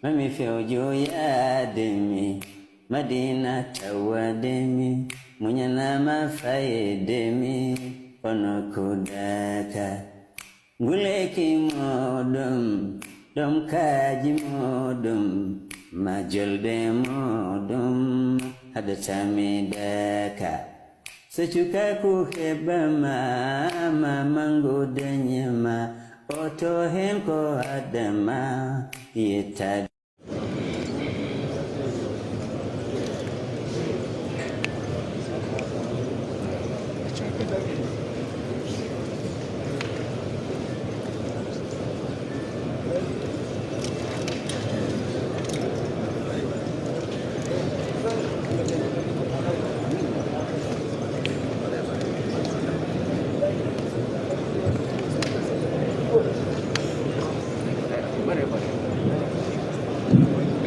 Mami fiojo ya demi Madina tawa demi Munyana mafaye demi Ono kudaka Guleki modum Dom kaji modum Majolde modum Hada daka Secuka ku heba ma Mango danyama Oto hemko adama Yeta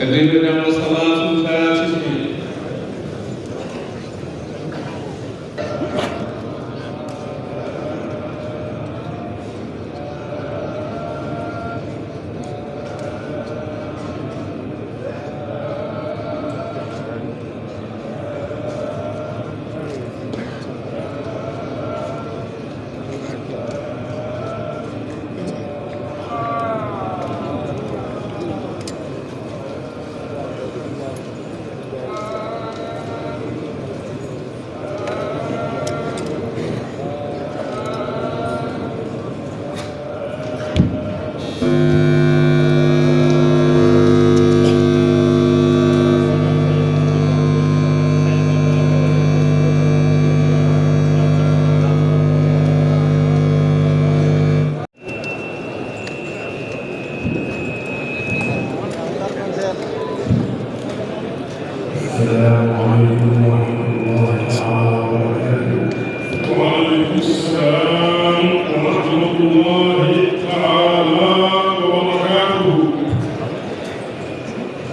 قدمنا صلاة الفاتحة السلام عليكم ورحمة الله تعالى وبركاته. وعليكم السلام ورحمة الله تعالى وبركاته.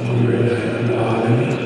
الحمد لله رب العالمين.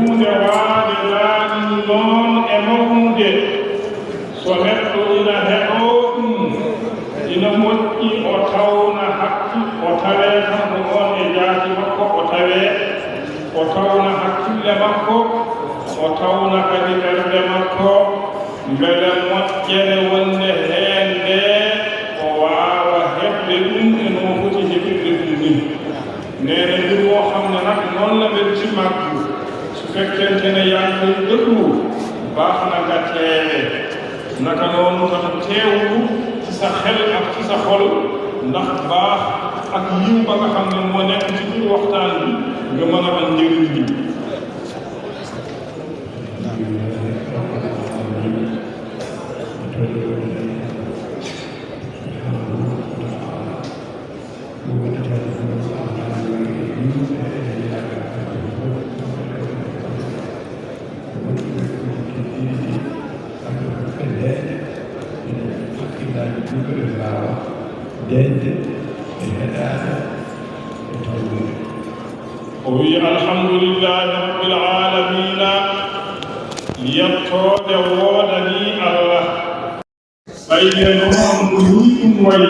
hunde waade laani noon e mawnude so neɗɗo ina heɗoo ɗum ina moƴƴi o tawna o tawee kanko on e jaati makko o tawna hakkille makko o tawna kadi ɓernde makko mbele moƴƴere wonde heen nde o waawa heɓde ɗum e no foti heɓirde ɗum ni nene mbir woo xam ne nag noon la mel ci màggu su fekkente ne yaa ngi koy dëggu baax na nga teewe naka noonu tam teewlu ci sa xel ak ci sa xol ndax baax ak yiw ba nga xam ne moo nekk ci biir waxtaan bi nga mën a am njëriñ bi وهي الحمد لله رب العالمين يطود وودني الله بينهم نيم وي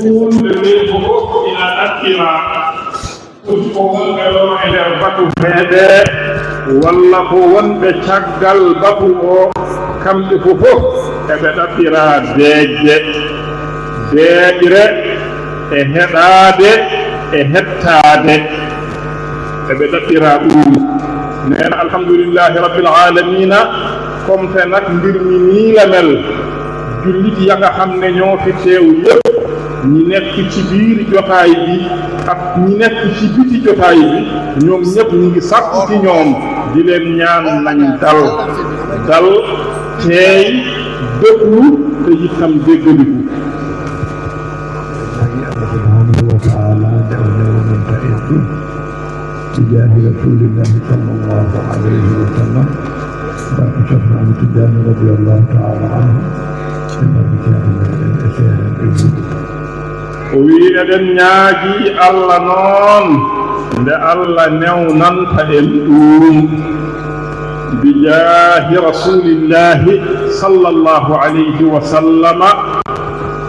نون للفوق إلى أكلا تفوقن قالوا إلى بطو فيدي ولا فوون بشغل بطو كم تفوق تبتفرا deejre e heɗaade e hettaade eɓe ɗaɓɓira ɗum neen alhamdulillahi rabbil alamina comme te nag mbir mi nii la mel jullit ya nga xam ne ñoo fi teew yëpp ñi nekk ci biir jotaay bi ak ñi nekk ci biti jotaay bi ñoom ñëpp ñu ngi sàkku ci ñoom di leen ñaan nañ dal teey dëggu te itam déggandiku وتعالى دعونا ومن تأذن تجاه رسول الله صلى الله عليه وسلم فأشرنا عن تجاه رضي الله تعالى عنه إنه كان الأسير الإبن ويأذن ناجي الله نون لألا نونن فإلؤون بجاه رسول الله صلى الله عليه وسلم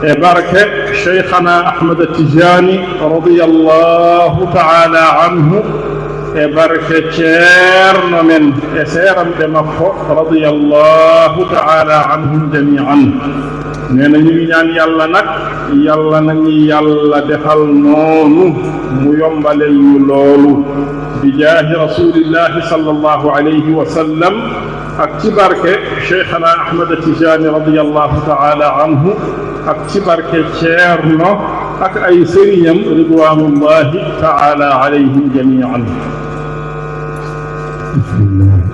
بركة شيخنا أحمد التجاني رضي الله تعالى عنه بركة شيرن من سيرا بمخو رضي الله تعالى عنهم جميعا نينا نيان يالا نك يالا نني يالا دخل نونو ميومبال لولو بجاه رسول الله صلى الله عليه وسلم أكبرك شيخنا أحمد التجاني رضي الله تعالى عنه أكبرك شيرنا أك أي سريم رضوان الله تعالى عليهم جميعا بسم الله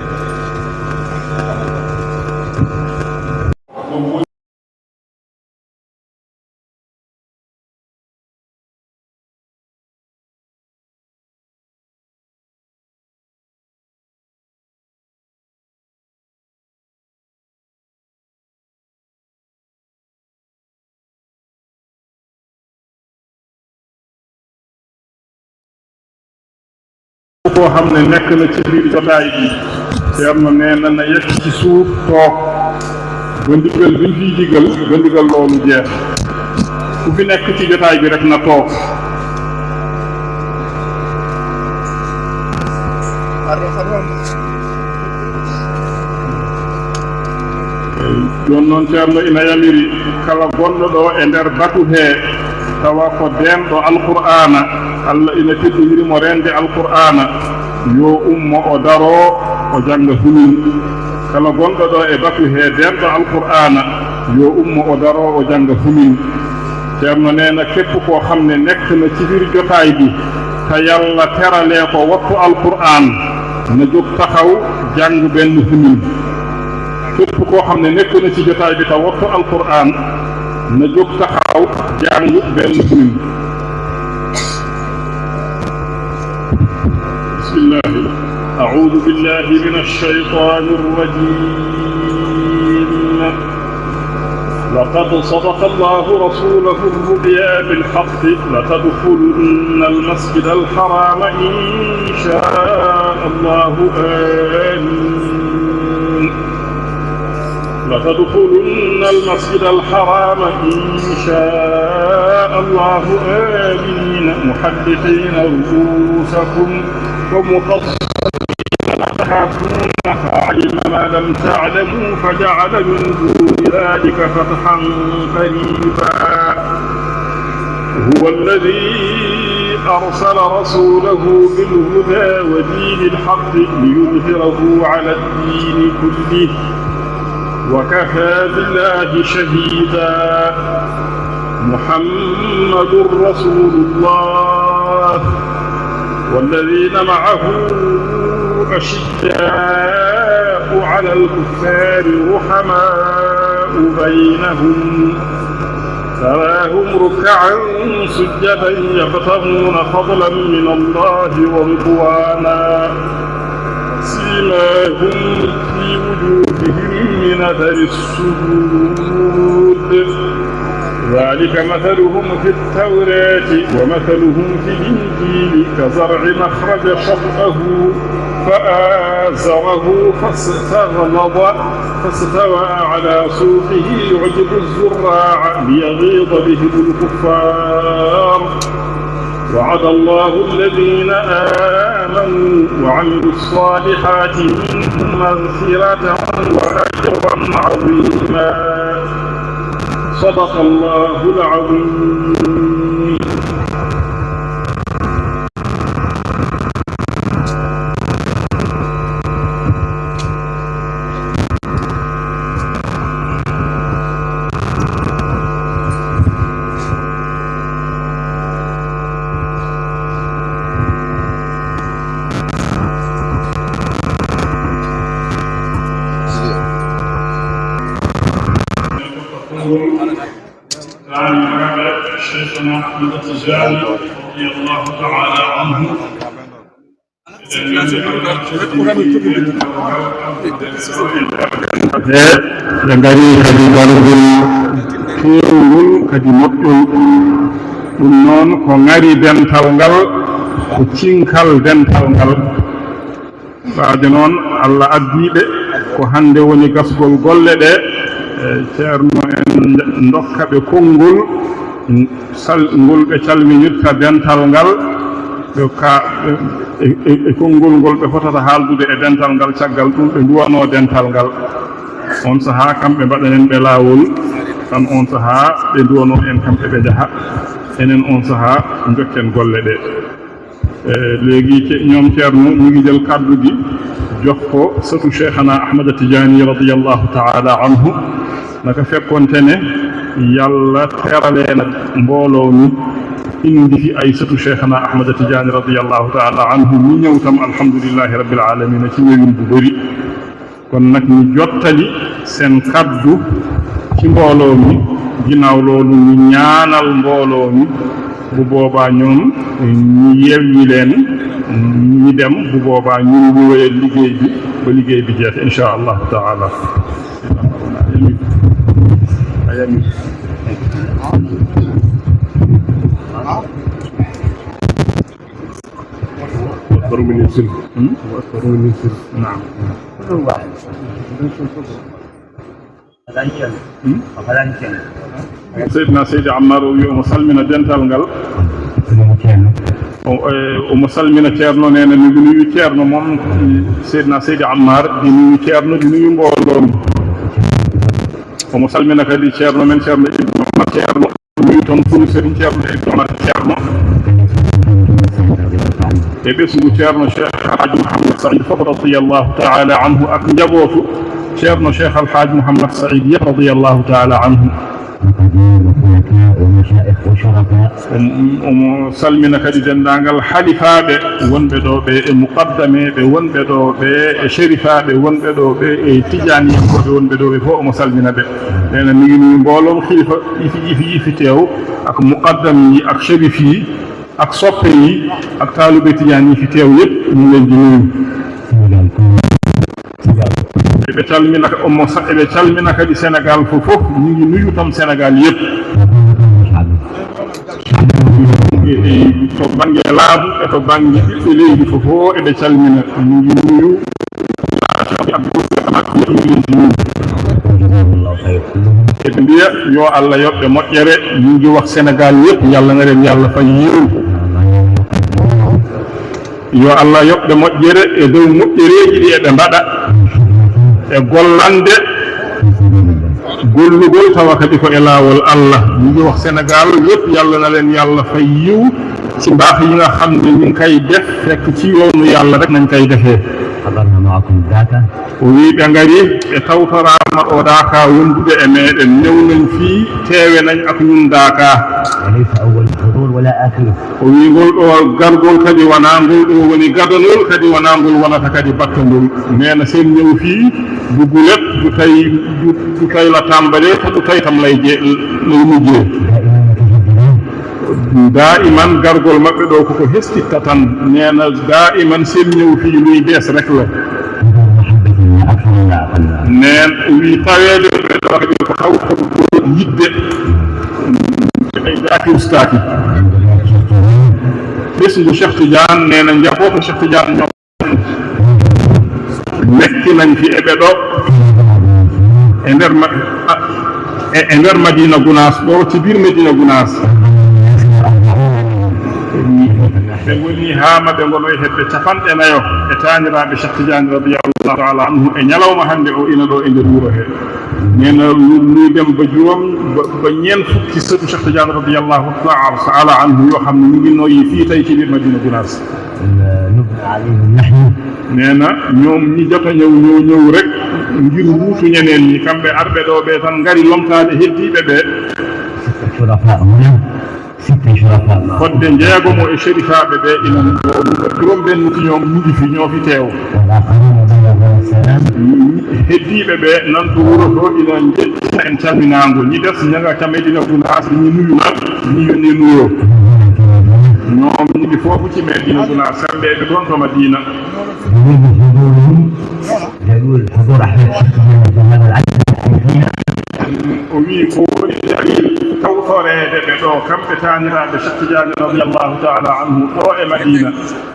koo xam ne nekk na ci biir jotaay bi Ceerno nee na yegg ci suuf toog ba ndigal bi ñu fiy digal ba ndigal loolu jeex ku fi nekk ci jotaay bi rek na toog jooni noon Ceerno ina yamiri kala gonɗo ɗo e nder batu hee tawa ko denɗo alqur'ana Allah ina teddinirimo rende alqur'ana yo ummo o daro o janga humin kala gonɗo ɗo e batu he denɗo alqur'ana yo ummo o daro o janga humin Ceerno neena képp koo xam ne nekk na ci biir jotaay bi te yàlla teralee ko wattu alqur'an na jóg taxaw jàng benn humin képp koo xam ne nekk na ci jotaay bi te wattu alqur'an na jóg taxaw jàng benn humin بسم الله أعوذ بالله من الشيطان الرجيم لقد صدق الله رسوله الرؤيا بالحق لتدخلن المسجد الحرام إن شاء الله الله آمين لتدخلن المسجد الحرام إن شاء الله آمين محدثين رؤوسكم ومقصرين لا تخافون فعلم ما لم تعلموا فجعل من دون ذلك فتحا قريبا هو الذي أرسل رسوله بالهدى ودين الحق ليظهره على الدين كله وكفى بالله شهيدا محمد رسول الله والذين معه أشداء على الكفار رحماء بينهم تراهم ركعا سجدا يبتغون فضلا من الله ورضوانا سيماهم في وجوههم من أثر السجود ذلك مثلهم في التوراة ومثلهم في الإنجيل كزرع أخرج شطأه فآزره فاستغلظ فاستوى على سوقه يعجب الزراع ليغيظ بهم الكفار وعد الله الذين آمنوا وعملوا الصالحات منهم مغفرة وأجرا عظيما صدق الله العظيم. شيخنا أحمد التجاني رضي الله تعالى عنه ɓe ngari kadi darugol fewngol kadi moƴƴol ɗum noon ko ngari dental ngal ko cinkal dental ngal ɓaade noon Allah addiɓe ko hande woni gasgol golle ɗe ceerno en dokka ɓe konngol ngol ɓe calminirta dental ngal e konngol ngol ɓe fotata haaldude e dental ngal caggal ɗum ɓe duwano dental ngal on sahaa kamɓe mbaɗanen ɓe laawol tan on sahaa ɓe duwano en kamɓe ɓe jaha enen on sahaa jokken golle ɗe léegi ñoom ceerno ñu ngi jël kàddu gi jox ko sëtu cheikhana Ahmad Tijaani radiyallahu taala anhu naka fekkonte ne yàlla teralee nag mbooloo mi indi fi ay sëtu cheikhana Ahmad Tijaani radiyallahu taala anhu mi ñëw tam alhamdulillahi rabbil alamin ci ñëwin bu bëri kon nag ñu jottali seen kaddu ci mbooloo mi ginnaaw loolu ñu ñaanal mbooloo mi bu boobaa ñoom ñu yewwi leen ñi dem bu boobaa ñun ñu wéyal liggéey bi ba liggéey bi jeex insha allahu taala أكبر من السن وأكبر من السن نعم سيدنا سيدي عمار ومسلمنا دنتال نغال ومسلمنا تيرنو نينا ني نيو تيرنو موم سيدنا سيدي عمار دي نيو تيرنو دي نيو مبولوم ومسلمنا كدي تيرنو من تيرنو تيرنو نيو تون فوني سيدي تيرنو تيرنو باسم تيرنو شيخ الحاج محمد سعيد فقط رضي الله تعالى عنه اك نجابوتو تيرنو شيخ الحاج محمد سعيد رضي الله تعالى عنه ومشايخ وشرفاء ومسلمنا كدي دندانغال حليفابه wonbe do be muqaddame be wonbe do be sherifabe wonbe do be tijani ko be wonbe do be fo mo salmina be neena mi ngi mbolom khalifa fi teew ak muqaddam yi ak sherif yi ak soppe yi ak talibé tijani fi teew yépp ñu leen di nuyu ɓe calmina omo ɓe calmina kadi Sénégal fof ñu ngi nuyu tam Sénégal yépp to bange laabu e to bange ɓiɓɓe leydi fof eɓe calmina ngi nuyu eɓe mbiya yo Allah yoɓɓe moƴƴere ñu ngi wax Sénégal yépp yàlla na leen yàlla fay yiw yo Allah yoɓɓe moƴƴere e dow moƴƴereji ɗi eɓe mbaɗa e gollande gollugol tawa kadi ko e laawol Allah ñu ngi wax Sénégal yépp yàlla na leen yàlla fay yiw ci mbaax yi nga xam ne ñu ngi koy def fekk ci yoonu yàlla rek nañ koy defee o wi ɓe ngari e tawtorama o daaka wondude e meɗen new nañ fii teewe nañ ak ñun daaka o wi ngol ɗo gargol kadi wona ngol ɗo woni gadanol kadi wona ngol wonata kadi battangol nena sen ñëw fii du gulet du tay la tàmbale te du tay tam lay mujjee daiman gargol maɓɓe ɗo koko hestitta tan nena daiman sen ñëw fii luy bees rek la nen wi taweede ɓe ɗo kadi ko taw yidde ay daaki ustaaki ɓesngu Cheikh Tidiane nena njabooto Cheikh Tidiane ñoo lekki nañ fi eɓe ɗo e nder Madina Gounass ɗo ci biir Madina Gounass ɓe woni haa maɓe ngono e heɓɓe capanɗe nayo e taaniraaɓe Cheikh Tidiane radiyallahu taala anhu e ñalawma hannde o ina ɗo e nder wuro he nena luydem ba juróom ba ñeen fukki sëtu Cheikh Tidiane radiyallahu taala anhu yoo xam ne ñu ngi noyyi fii tey ci biir Madina Gounass nena ñoom ñi jot a ñëw ñëw rek ngir wuutu ñeneen ñi kamɓe arɓe ɗo ɓe tan ngari lomtaade heddiiɓe ɓe fodde jeegomo e shérifaɓe ɓe ina juróom benn ci ñoom ñu ngi fi ñoo fi teew heddiɓe ɓe nan to wuro to ina jettina en calminago ñi des ñaga ca Medina Gounass ñi nuyu ñi yonni nuyoo ñoom ñi ngi foofu ci Medina Gounass kamɓe ɓe toon to Madina o wi ko woni dalil tawtoreede ɓe ɗo kamɓe taaniraaɓe Cheikh Tidiane radiyallahu taala anhu ɗo e Madina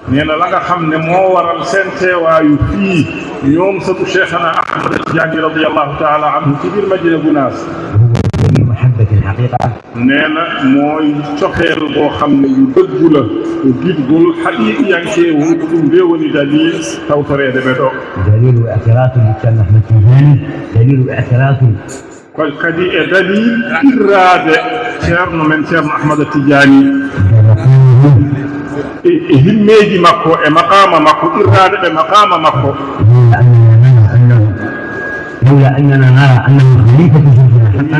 nena la nga xam ne moo waral seen teewaayu fii ñoom sëtu Cheikhana Ahmad Tidiane radiyallahu taala anhu ci biir Madina Gounass neena mooy cofeel boo xam ne yu dëggu la ko gidgol haqiqiyankeewol ko ɗum nde woni dalil tawtoreede ɓe ɗo kadi e dalil irraade ceerno men ceerno Ahmada Tidiani e himmeeji makko e maqama makko irraade ɓe maqama makko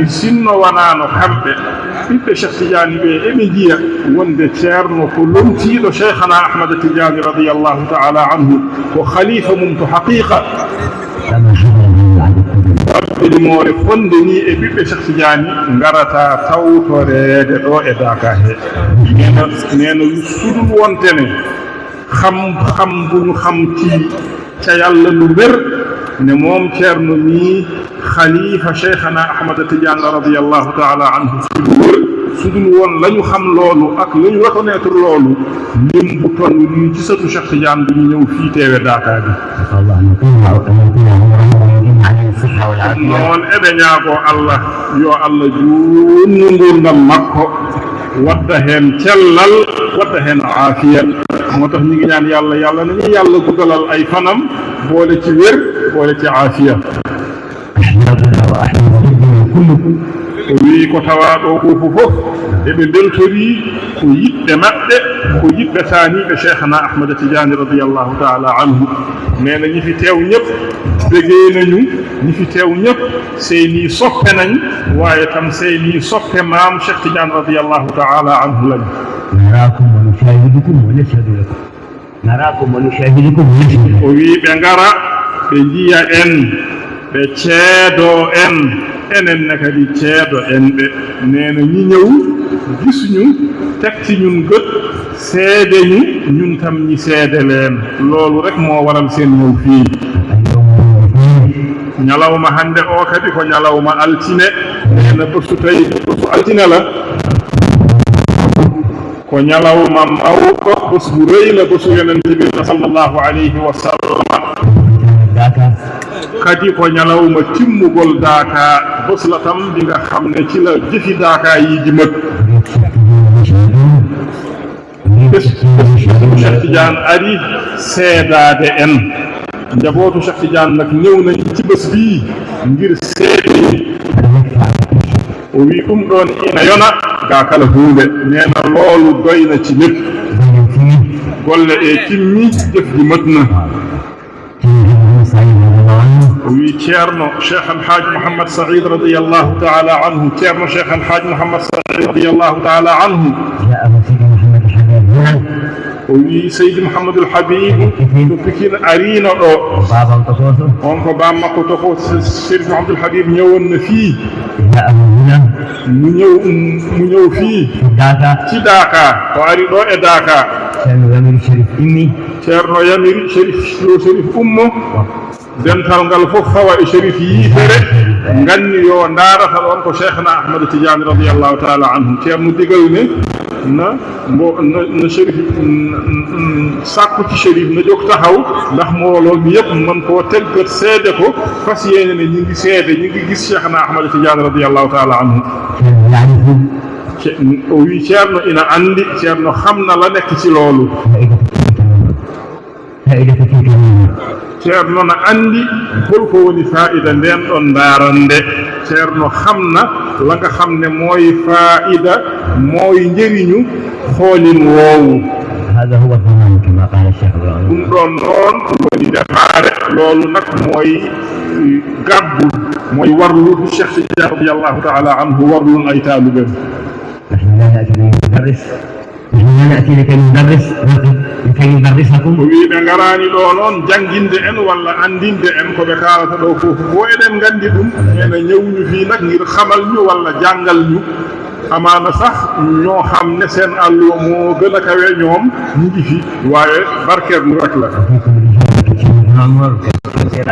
sinno wonano kamɓe ɓiɓɓe Cheikh Tidiane ɓe eɓe jiya wonde ceerno ko lomtiiɗo Cheikhana Ahmada Tidiani radiyallahu taala anhu ko khalifa mum to haqiqa ɓeɗimoore fonde ni e ɓiɓɓe Cheikh Tidiane ngarata tawtoreede ɗo e daaka he nena sudul wontene xam buñu xamti ca yàlla lu wér ne moom ceerno ni khalifa Cheikhana Ahmada Tidiane radiyallahu taala anhu sudul woon lañu xam loolu ak lañu reconnaître loolu lim bu toll nii ci sëtu Cheikh Tidiane bi ñu ñëw fii teewe daaka bi noon eɓe ñaagoo Allah yo Allah juutnu ngurdam makko wadda heen cellal wadda heen aafiya moo tax ñu ngi ñaan yàlla nañu yàlla guddalal ay fanam boole ci wér boole ci aafiya o wii ko tawaa ɗo ko fof eɓe beltorii ko yiɗɓe maɓɓe ko yiɗɓe taaniiɓe Cheikhana Ahmada Tidiane radiyallahu taala anhu nee na ñi fi teew ñëpp bégee nañu ñi fi teew ñëpp seeni soppe nañ waaye tam seeni soppe maam Cheikh Tidiane radiyallahu taala anhu lañ o wii ɓe ngara ɓe njiya en ɓe ceedoo en enen ne kadi ceedo en ɓe neena ñi ñëw gis ñu teg ci ñun gët seede ñu ñun tam ñi seede leen loolu rek moo waral seen ñëw fii ñalawma hannde o kadi ko ñalawma altine neena bésu tey bésu altine la ko ñalawma mawɗo bés bu rëy la bésu yonente bi sallallahu alayhi wa sallam kadi ko ñalawma timmugol daaka bés la tam di nga xam ne ci la jëfi daaka yi di mëg bés Cheikh Tidiane ari seedaade en njabootu Cheikh Tidiane nag ñëw nañ ci bés bii ngir seede o wi ɗum ɗon ina yona ga kala huunde nee na loolu doy na ci lépp golle e timmi jëf ji mët na o wi ceerno Cheikh Alhaaj Mouhammad Saïd radiyallahu taala anhu ceerno Cheikh Alhaaj Mouhammad Saïd radiyallahu taala anhu o wi Seydi Mouhamadul Habib to Pikine ariino ɗo on ko bam makko to ko Seydi Mouhamadul Habib ñëwoon na fii mu ñëw fii ci Daaka o ari ɗo e Daaka ceerno Yamiri Chérif yo Chérif ummo dental ngal fof fawa e Chérif yiitere nganni yo ndaarata ɗon ko Cheikhna Ahmad Tidiane radiyallahu taala anhu ceerno digal ne na Chérif sàkku ci Chérif na jóg taxaw ndax mbooloo mi yëpp mën koo teggat seede ko fas yéene ne ñi ngi seede ñi ngi gis Cheikhna Ahmad Tidiane radiyallahu taala anhu o wi ceerno ina andi ceerno xam na la nekk ci loolu ceerno na andi holko woni faa'ida ndeen ɗon ndaarande ceerno xam na la nga xam ne mooy faa'ida mooy njëriñu xoolin woowu هذا هو الضمان كما قال الشيخ ɗum ɗon noon woni defaare loolu nag mooy gàbbu mooy warlu Cheikh Tidiane radiyallahu taala anhu warlun ay taalibeem نحن لا نأتي لندرس نحن لا نأتي لكي ندرس لكي ندرسكم wiɓe ngaraani ɗo noon jannginde en walla anndinde en ko ɓe kaalata ɗo fof fo eɗen nganndi ɗum ene ñëwñu fii nag ngir xamal ñu walla jàngal ñu amaana sax ñoo xam ne seen àlluwa moo gën a kawe ñoom ñu ngi fi waaye barkeerlu rek la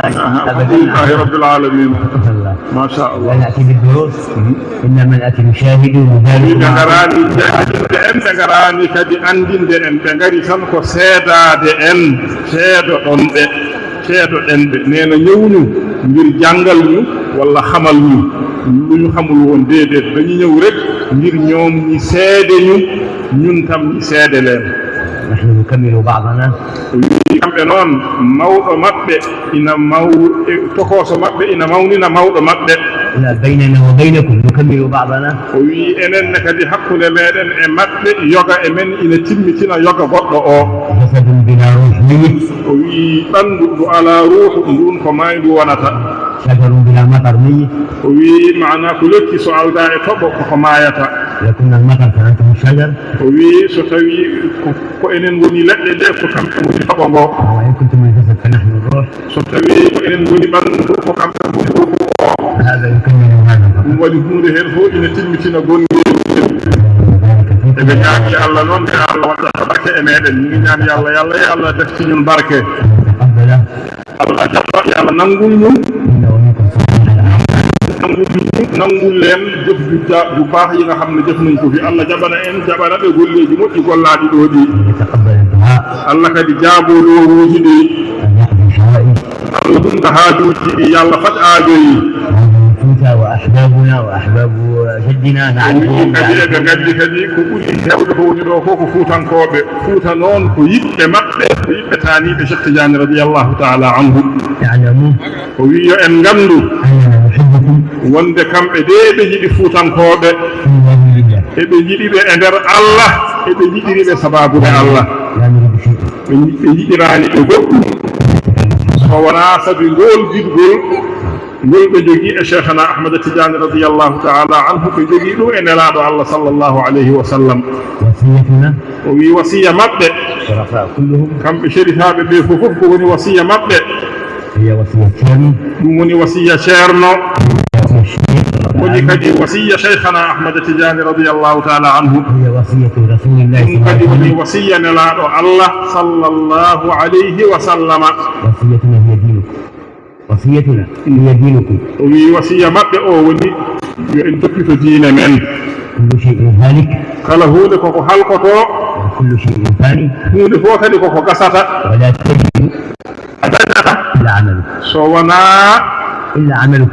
alhamdulillahi rabbil alamin ma sha Allah لا نأتي بالدروس إنما نأتي نشاهد ونبالغ ɓe ngaraani janginde en ɓe ngaraani kadi anndinde en ɓe ngari tan ko seedaade en seedoɗon ɓe seedoɗen ɓe nee na ñëwñu ngir jàngal ñu walla xamal ñu lu ñu xamul woon déedéet dañu ñëw rek ngir ñoom ñi seede ñu ñun tam ñi seede leen نحن نكمل بعضنا kamɓe noon mawɗo maɓɓe ina tokooso maɓɓe ina mawnina mawɗo maɓɓe بيننا وبينكم نكمل بعضنا o wii enen ne kadi hakkunde meɗen e maɓɓe yoga e men ina timmitina yoga goɗɗo o جسد بلا روح ميت o wii ɓanndu ndu alaa ruuhu ndun ko mayndu wonata شجر بلا مطر ميت o wii maana ko lekki so awdaa e toɓo koko maayata إذا كنا المطر فأنتم الشجر o wii so tawii ko enen woni leɗɗe ɗe ko kamɓe woni toɓo ngo وإن كنتم الجسد فنحن الروح so tawii ko enen woni ɓanndu ko kamɓe woni ruuhu o هذا يكمل هذا ɗum waɗi huunde heen fof ina timmitina gonngel eɓe ñaagi Allah noon ɓe Allah waɗata barke e meɗen mi ngi ñaan yalla yalla yo Allah defti ñun barke تقبله Allah jaɓa yo Allah nangul ñun إنه ومنكم صالح nangul leen jëf ju baax yi nga xam ne jëf nañ ko fi Allah jaɓana en jaɓana ɓe golleeji moƴƴi gollaaɗi ɗo ɗi يتقبل الدعاء Allah kadi jaaboo ɗowuuji ɗi أن يقضي الحوائج Allah ɗum ko haajuuji ɗi yo Allah fat aajoyi فوتا وأحبابنا وأحباب جدنا نعرفهم kadi eɓe ngaddi kadi ko ɓuri hewde ko woni ɗo fof ko fuutankooɓe fuuta noon ko yiɓɓe maɓɓe ko yiɓɓe taaniiɓe Cheikh Tidiane radiyallahu taala anhu يعلمون o wi yo en nganndu أننا نحبكم wonde kamɓe de ɓe jiɗi fuutankooɓe في وجه الله eɓe jiɗiɓe e nder Allah eɓe jiɗiriɓe sababude Allah لا نريد شيء ɓe jiɗiraani ɓe goɗɗum so wonaa sabi ngol bidgol ngol ɓe jogii e Cheikhna Ahmad Tidiane radiyallahu taala anhu ɓe jogii ɗum e nelaaɗo Allah sallallahu alayhi wa sallam وصيتنا o wii wasiya maɓɓe شرفاء كلهم kamɓe sherifaaɓe ɓe fof ko woni wasiya maɓɓe هي وصية شامي ɗum woni wasiya ceerno وصية الشيخ woni kadi wasiya Cheikhna Ahmad Tidiane radiyallahu taala anhu هي وصية رسول الله صلى ɗum الله kadi عليه woni وسلم wasiya nelaaɗo Allah sallallahu alayhi wa sallama وصيتنا هي دينكم وصيتنا هي دينكم o wii wasiya maɓɓe o woni yo en toppito diine men كل شيء هالك kala huunde koko halkoto وكل شيء فاني huunde fof kadi koko gasata ولا تجد a dañata إلا عملك إلا عملك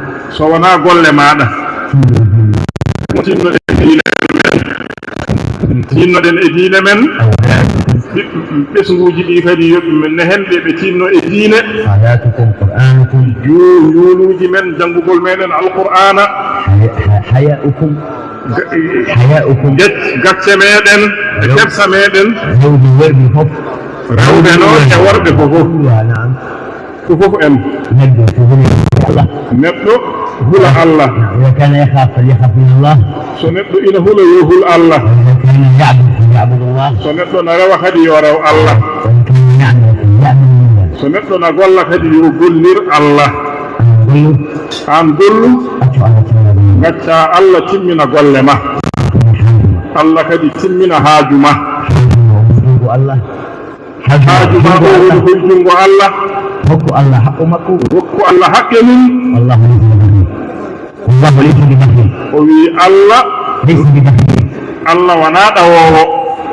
golle maɗa tinnoɗen e diine men ɓesguji ɗi kadi yoɓɓe men ne henɓe ɓe tinno e diine صلاتكم قرآنكم juuluji men janngugol meɗen alqur'ana حياؤكم gacce meɗen e keɓsa meɗen زوج ورد فوق rewɓe noon e worɓe ko fof نعم ko fof en نبدأ في الله neɗɗo hula Allah إذا كان يخاف فليخاف من الله so neɗɗo ina hula yo hul Allah وإذا كان يعبد فليعبد الله so neɗɗo na rewa kadi yo rew Allah وإن كان يعمل فليعمل لله so neɗɗo na golla kadi yo gollir Allah an gollu gacca Allah timmina golle ma Allah kadi timmina haaju ma haaju ma o woni koye jungo Allah hokku Allah haqqo makko hokku Allah haqqe mum wallahu laysa bibakhil o wi Allah laysa bibakhil Allah wona ɗawowo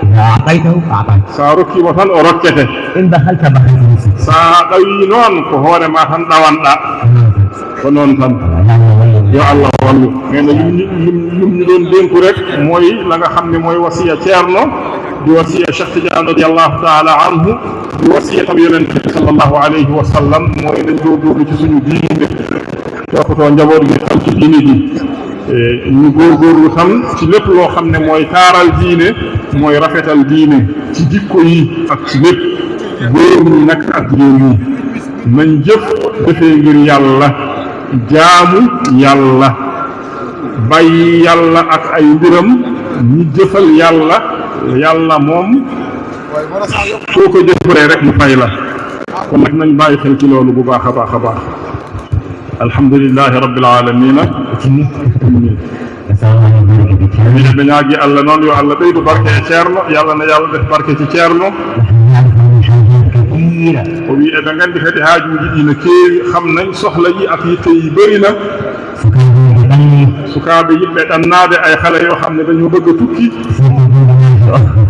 إذا أعطيته أعطاك sa rokkimo tan o rokkete إن بخلت بخلت نفسك sa ɗawi noon ko hoore ma tan ɗawanɗa ko noon tan yo Allah wallu mais no yumni ɗon denku rek mooy la nga xam ne mooy wasiya ceerno di wasiya Cheikh Tidiane radiallahu taala anhu di wasiya tam yonente bi sallallahu alayhi wa sallam mooy nañ góorgóorlu ci suñu diine toppatoo njaboot gi tam ci diine ji ñu góorgóorlu tam ci lépp loo xam ne mooy taaral diine mooy rafetal diine ci jikko yi ak ci lépp góor ñi nag ak jigéen ñi nañ jëf defee ngir yàlla jaamu yàlla bàyyi yàlla ak ay mbiram ñi jëfal yàlla yàlla moom soo ko jëfuree rek mu fay la kon nag nañ bàyyi xel ci loolu bu baax a baax a baax alhamdulillahi rabbil alamina mine ɓe ñaagi Allah noon yo Allah ɓeydu barke e ceerno yàlla na yàlla def barke ci ceerno o wi eɓe nganndi kadi haajuuji ɗi no keewi xam nañ sohla yi ak yitte yi bëri na sukaaɓe yiɓɓe ɗannaade ay xale yoo xam ne dañoo bëgg a tukki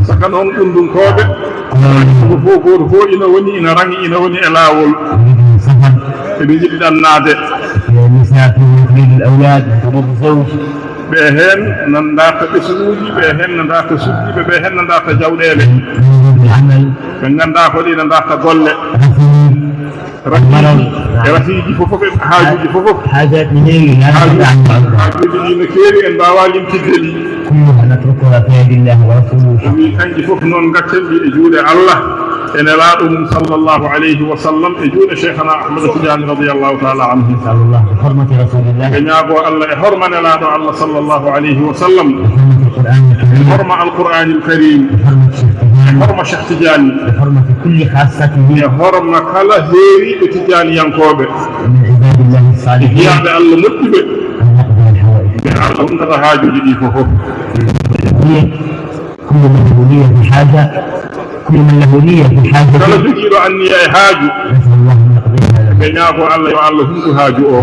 saka noon ɗundunkooɓe ko fof gooto fof ina woni ina rangi ina woni e laawol eɓe jiɗi ɗannaade ɓe heen nan ndaarta ɓesguuji ɓe heen no ndaarta sukkiɓe ɓe heen no ndaarta jawɗeele ɓe nganndaa ko ɗi no ndaarta golle rafiiji fofof e haajuuji fofof haajuuji ɗi no keewi en mbaawa limtidde ɗi o wi kanji fof noon gaccen ɗi e juuɗe Allah e nelaaɗo mum sallllahu alayhi wa sallam e juuɗe cheikhana ahmada tidiane radiallahu taala anhu ɓe ñaagoo Allah e horma nelaaɗo Allah sallllahu alayhi wa sallam e horma alqur'anil karim e horma cheikh tidiane e horma kala heeriɓe tidianiyankooɓe e hiyaaɓe Allah moƴƴuɓe ɓe Allah umtata haajuuji ɗi fofof kala jogiiɗo anniya e haaju ɓe ñaagoo Allah yo Allah humtu haaju o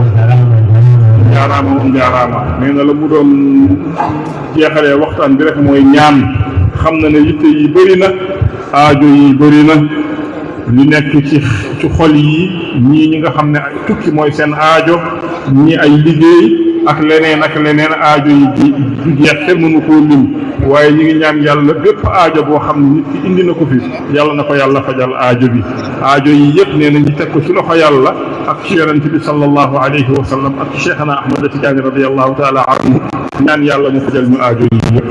jarama on jarama mais no lammuɗon jeexale waxtaan bi rek mooy ñaan xam na ne yitte yi bëri na aajo yi bëri na li nekk ci xol yi ñii ñi nga xam ne tukki mooy seen aajo ñii ay liggéey ak leneen aajo yi du jeex kenn mënu koo lim waaye ñi ngi ñaan yàlla bépp aajo boo xam ne nit ki indi na ko fi yàlla na ko yàlla fajal aajo bi aajo yi yëpp nee na ñu teg ko ci loxo yàlla ak ci yonent bi sallallahu alayhi wa sallam ak ci cheikhana ahmada tidiane radiallahu taala anhu ñaan yàlla mu fajal ñu aajo yi yëpp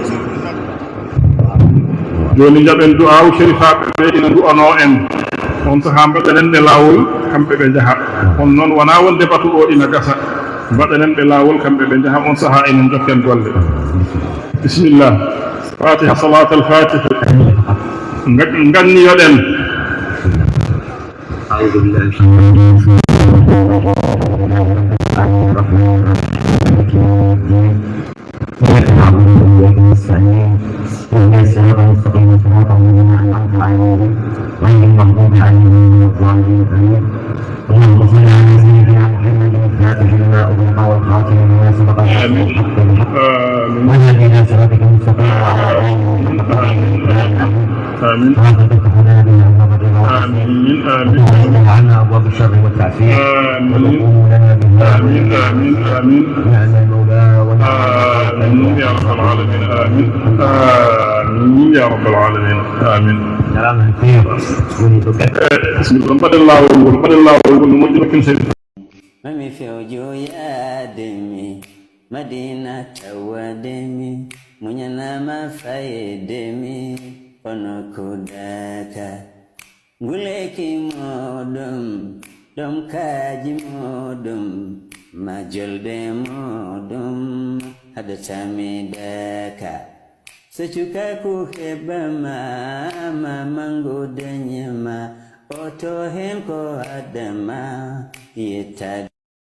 joni jaɓen du'aw shérifaɓe ɓe ina du'ano en on sahaa mbaɗanen ɓe laawol kamɓe ɓe njaha on noon wona wonde batu o ina gasa mbaɗanen ɓe laawol kamɓe ɓe njaha on sahaa enen jokken golle bisimillah fatiha salat alfatiha ganniyoɗen اللهم صل على سيدنا محمد الفاتح لما أغلق والخاتم لما سبق الحق بالحق والهدي إلى صراطك المستقيم وعلى آله آمين آمين آمين عنا أبواب الشر والتعسير آمين آمين آمين آمين نعم المولى آمين يا رب العالمين آمين آمين يا رب العالمين آمين سلام خير بسم الله والمجد سيد mami fi ojo ya demi Madina tawademi munyana mafaye demi ono kudaka nguleki modum dom kaji modum majolde modum hada tamidaka sechuka ku hebama mango danyama oto hen ko adama yeta